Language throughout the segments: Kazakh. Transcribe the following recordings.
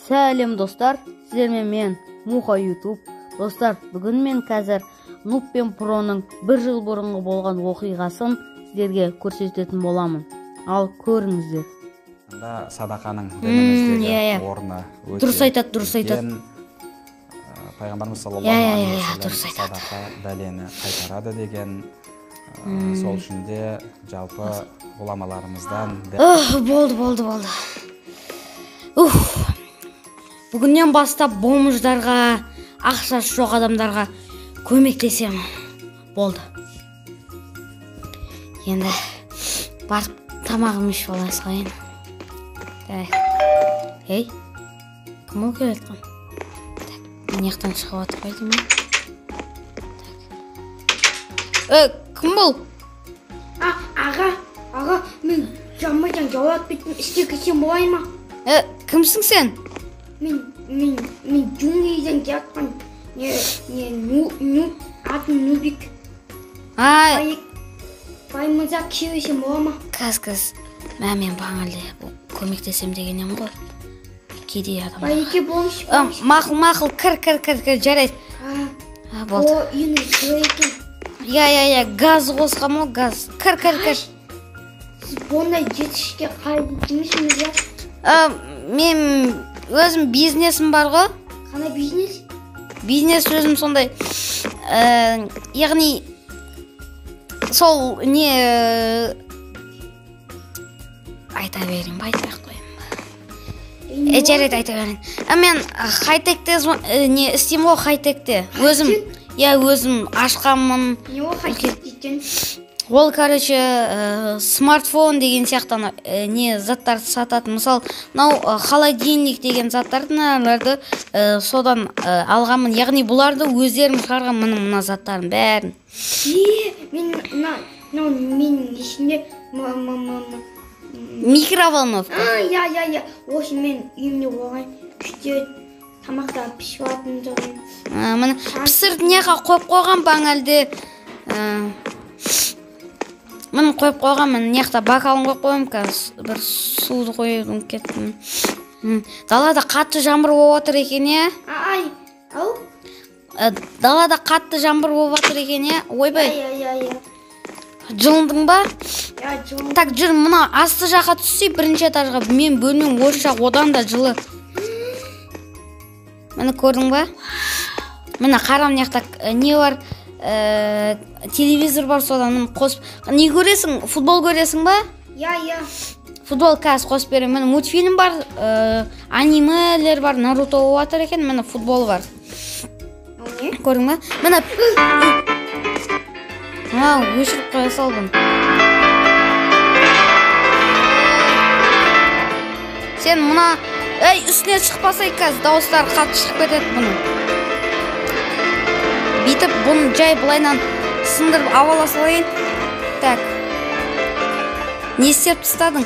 Сәлем достар, сіздермен мен Муха Ютуб. Достар, бүгін мен қазір Нуб пен Проның бір жыл бұрынғы болған оқиғасын сіздерге көрсететін боламын. Ал көріңіздер. Садақаның дініміздегі орны өте. Дұрыс айтады, дұрыс айтады. Пайғамбарымыз саллаллаху алейхи уассалам садақа бәлені қайтарады деген. Сол үшін де жалпы ғұламаларымыздан болды. Уф. Бүгіннен бастап бомждарға, ақшасы жоқ адамдарға көмектесемін. Болды. Енді барып тамағымды ішіп ала салайын. Так. Ей, кім ол келе жатқан? Так, мына жақтан шығып жатыр ғой деймін. Так. Кім бұл? Аға, мен жаман жауап кеттім, ішке кірсем болай ма? Кімсің сен? Мен джунглиден келатқан, не, атым Нубик. Ай. Бай мырза, кірсем бола ма? Каз. Мен бағана көмектесем деген ем ғой. Кедей адам. Байеке болмыш. Мақұл, кір, жарайды. Болды. О, үйіңіз жылы екен. Я, газ қосқам ғой, газ. Кір. Сіз бұндай жетістікке қалай жеттіңіз, мырза? Мен өзім бизнесім бар ғой. Қандай бизнес? Бизнес өзім сондай, яғни сол не айта берейін ба, айтпай ақ қояйын ба? Жарайды, айта берейін. Мен хай-текте не істеймін ғой, хай-текте. Өзім, өзім ашқанмын. Не ол хай-тек дейтін? Ол, короче, смартфон деген сияқты не заттарды сататын. Мысал, мынау холодильник деген заттарды, мыналарды содан алғанмын. Яғни бұларды өздерім шығарған, мына заттардың бәрін. Мен мынау менің ішімде микроволновка. Я. Осы мен үйімде болған күште тамақтар пісіп алатын тұғын. Міне пісіріп неға қойып қойған баң әлде? Міне қойып қойған, міне неқта бокалын қойып қойым, қазір бір суды қойып кеттім. Далада қатты жаңбыр болып жатыр екен, е? Ай, ау? Далада қатты жаңбыр болып жатыр екен, е? Ойбай. Я. Жылындың ба? Я, жылындым. Так, жүр, мына асты жаққа түссей, бірінші этажға. Мен бөлмем осы жақ, одан да жылы. Міне көрдің ба? Міне қара, мына жақта не бар? Телевизор бар, содан қосып. Не көресің? Футбол көресің ба? Я. Футбол қазір қосып беремін. Міне мультфильм бар, анимелер бар, Наруто болып жатыр екен, міне футбол бар. Көрдің ба? Міне. Өшіріп қоя салдым. Сен мына, үстіне шықпасай қазір, дауыстары қатты шығып кетеді бұның. Бүйтіп бұны жай былайынан сындырып ала салайын. Так. Не істеп тастадың?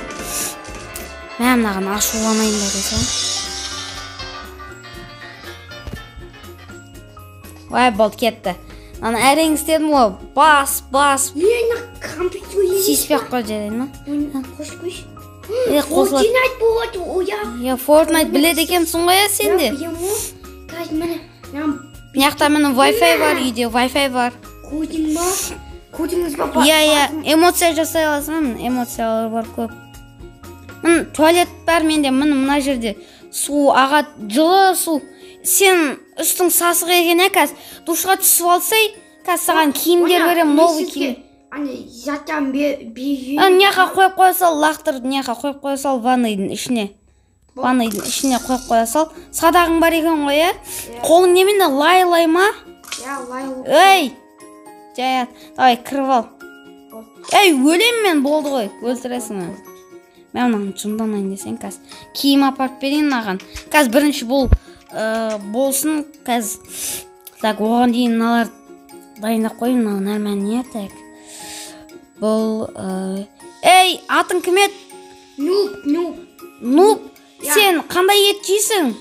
Мә, мынаған ашуланайын ба десем. Ой, болды, кетті. Ана әрең істедім ғой. Бас. Мына компьютер. Сиіспей ақ қой, жарайды ма? Қосып қойшы. Қосылады. Fortnite болады, оя. Я, Fortnite біледі екенсің ғой, сен де. Білемін ғой. Қазір міне, мына жақта міне Wi-Fi бар, үйде Wi-Fi бар. Көрдің ба? Көрдіңіз ба? Я, эмоция жасай аласың, эмоциялар бар көп. Міне туалет бар менде, міне мына жерде су ағады, жылы су. Сен үстің сасық екен, қазір душқа түсіп алсай, қазір саған киімдер беремін, новый киім. Ане, заттан бер. Мына жаққа қойып қоя сал, лақтырып, мына жаққа қойып қоя сал, ванныйдың ішіне. Ванныйдың ішіне қойып қоя сал. Садағың бар екен ғой, ә? Қолың немен, лай-лай ма? Я, лай. Ей, жаят, давай кіріп ал. Ей, өлем мен, болды ғой, өлтіресің. Мен мынаны жынданайын десең, қазір киім апарып берейін мынаған. Қазір бірінші бұл болсын, қазір. Так, оған дейін мыналарды дайындап қояйын, мынау нормально, не, так. Бұл, ей, атың кім еді? Нуб. Нуб? Сен қандай ет жейсің?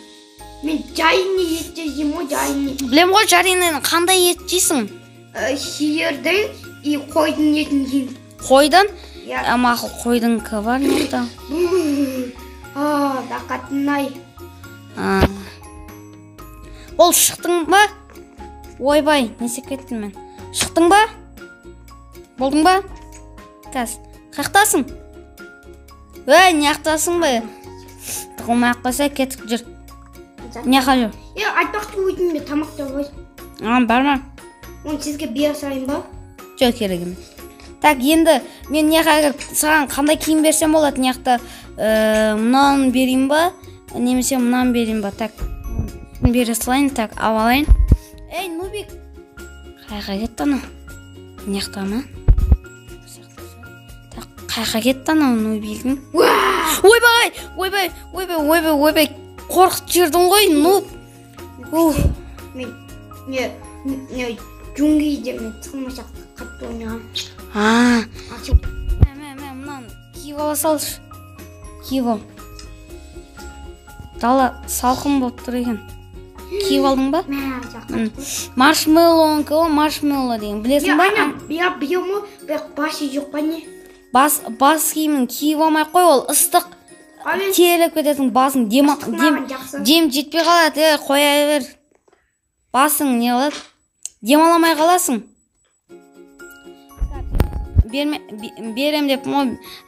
Мен жареный ет жеймін ғой, жареный. Білем ғой, жареный қандай ет жейсің? Сиырдың и қойдың етін жеймін. Қойдан? Я. Мақұл, қойдыңкі бар ма? Рақатын ай. Ол шықтың ба? Ойбай, не істеп кеттім мен? Шықтың ба? Болдың ба? Қазір. Қаяқтасың? Ей, не жақтасың ба? Тығылмай ақ қойса, кетіп жүр. Не жаққа жүр? Е, айтпақты өзімде тамақ та бар. Бар ма? Оны сізге бере салайын ба? Жоқ, керек емес. Так, енді мен не жаққа кіріп, саған қандай киім берсем болады? Не жақта мынаны берейін ба? Немесе мынаны берейін ба? Так, бере салайын, так, алып алайын. Ей, Нубик! Қаяққа кетті анау? Не жақта ма? Так, қаяққа кетті анау Нубигің? Ойбай! Ойбай! Ойбай! Ойбай! Ойбай! Қорқытып жібердің ғой, нуб! Мен не джунглиде мен тығылмасақ қатты ойнағанмын. Мә, мынаны киіп ала салшы. Киіп ал. Дала салқын болып тұр екен. Киіп алдың ба? Маршмеллонікі ғой, маршмелло деген. Білесің ба? Я білемін, бірақ басы жоқ па не? Бас киімін киіп алмай қой, ол ыстық. Теріліп кетесің, басың дем жетпей қалады, қоя бер. Басың не қылады? Дем ала алмай қаласың. Берем деп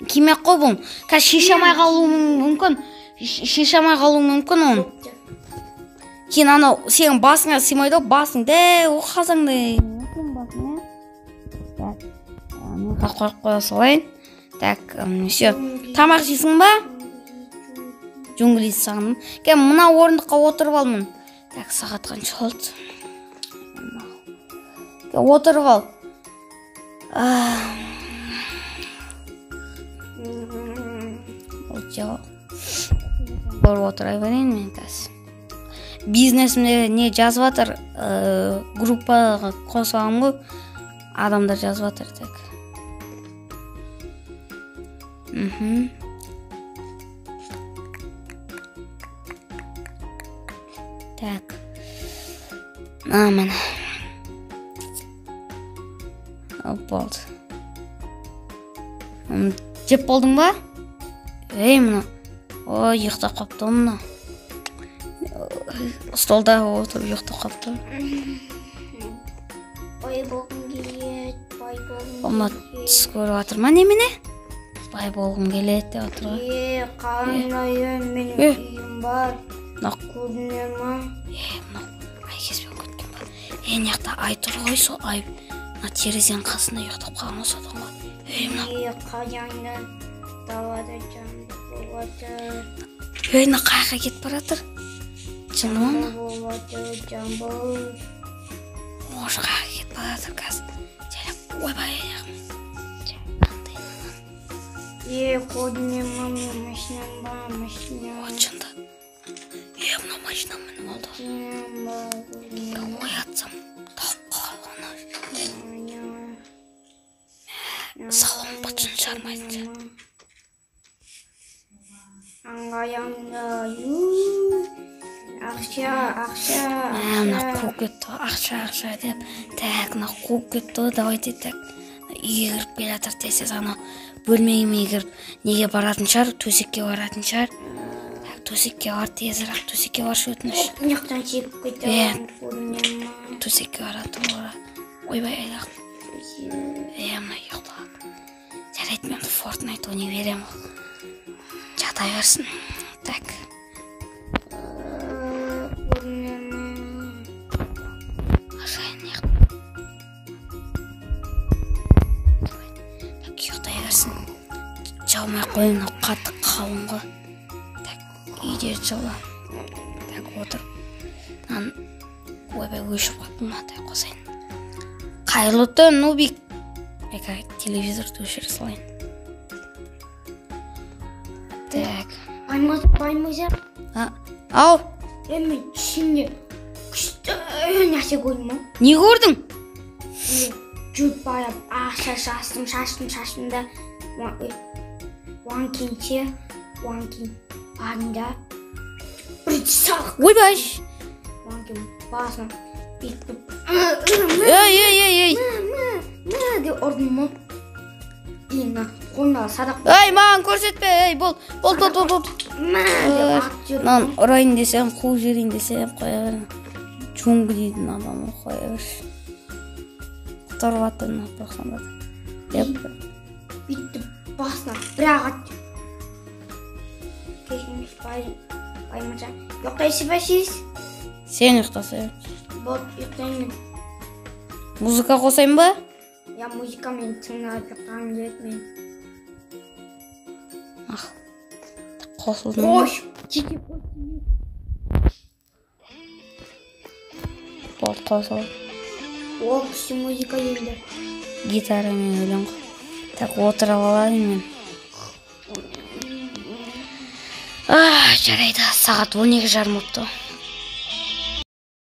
кимей ақ қой бұны. Қазір шеше алмай қалуы мүмкін. Шеше алмай қалуы мүмкін оны. Кейін анау сенің басыңа сыймайды ғой, басың дәу қазаңдай. Так, қойып қоя салайын. Так, все. Тамақ жейсің ба? Джунгли сағындым. Кел, мына орындыққа отырып ал мын. Так, сағат қанша болды? Кел, отырып ал. Көріп отыра берейін мен қазір. Бизнесімде не жазып жатыр, группаға қосылғанмын ғой, адамдар жазып жатыр. Так. Так. Міне. Болды. Жеп болдың ба? Ей, мына. Ой, ұйықтап қалыпты мына. Столда отырып ұйықтап қалыпты. Бай болғым келеді, бай болғым келеді. Түс көріп жатыр ма немене? Бай болғым келеді деп отыр ғой. Е, қандай менің үйім бар. Көріне ма? Е, мынау ай кезбен кеткен ба? Е, мына жақта ай тұр ғой, сол ай мына терезенің қасында ұйықтап қалған ғой, содан ғой. Ей, мынау. Е, қаяңда далада жаңбыр болады. Ей, мына қаяққа кетіп бара жатыр? Жынды ма мына? Болады, жаңбыр. Ош, қаяққа кетіп бара жатыр қазір? Жайлап, ойбай, аяғым. Е, көріне ма, менің машинам бар, машина. О, жынды. Е, мынау машина мініп алды. Оятсам, тауып қалады оны. Салон бытшын шығармайтын шығар. Аңғаяңда, ақша, ақша, мына қуып кетті ғой, ақша, ақша деп. Так, мына қуып кетті ғой, давайте так. Үйге кіріп келе жатыр, тез-тез анау бөлмеме кіріп, неге баратын шығар, төсекке баратын шығар. Так, төсекке бар, тезірек төсекке баршы өтініш. Мына жақтан секіріп кетті. Төсекке барады, ойбай, аяғым. Е, мына ұйықтап. Жарайды, мен Fortnite ойнай беремін. Жата берсін. Так. Ашайын, так, ұйықтай берсін. Жаумай қойын, қатты қалың ғой. Так, үйде жылы. Так, отырып. Ойбай, өшіп қалыппын, мынадай қосайын. Қайырлы түн, Нубик. Телевизорды өшіре салайын. Так. Баймаза. Ау. Мен түсімде күшті нәрсе көрдім. Не көрдің? Жүріп барып, ақша шаштым, шаштым да. Оған кейін ше, оған кейін бардым да. Бір сақ. Ойбай. Оған кейін басына бүйтіп. Ей, ей, ей, ей. Мә, деп ұрдым. Мына Қолымдағы садақ. Ей, маған көрсетпе, ей, бол, бол, бол, бол, бол. Мә деп атып жібердім. Мынаны ұрайын десем, қуып жіберейін десем, қоя бер. Джунгли дейтін адам ғой, қоя берші. Құтырып жатыр мына бірақ сонда да. Деп. Бүйтіп басына бір-ақ атты. Кешіріңіз, бай, бай мырза. Ұйықтайсыз ба сіз? Сен ұйықтаса. Болды, ұйықтаймын. Музыка қосайын ба? Я музыкамен тыңдап ұйықтағым келеді мен. Ах. Қосылды. Қош. Жеке қош. Болды, қосылды. Ол күшті музыка енді. Гитарамен өлең ғой. Так, отырып алайын мен. А, жарайды, сағат 12:30 болыпты.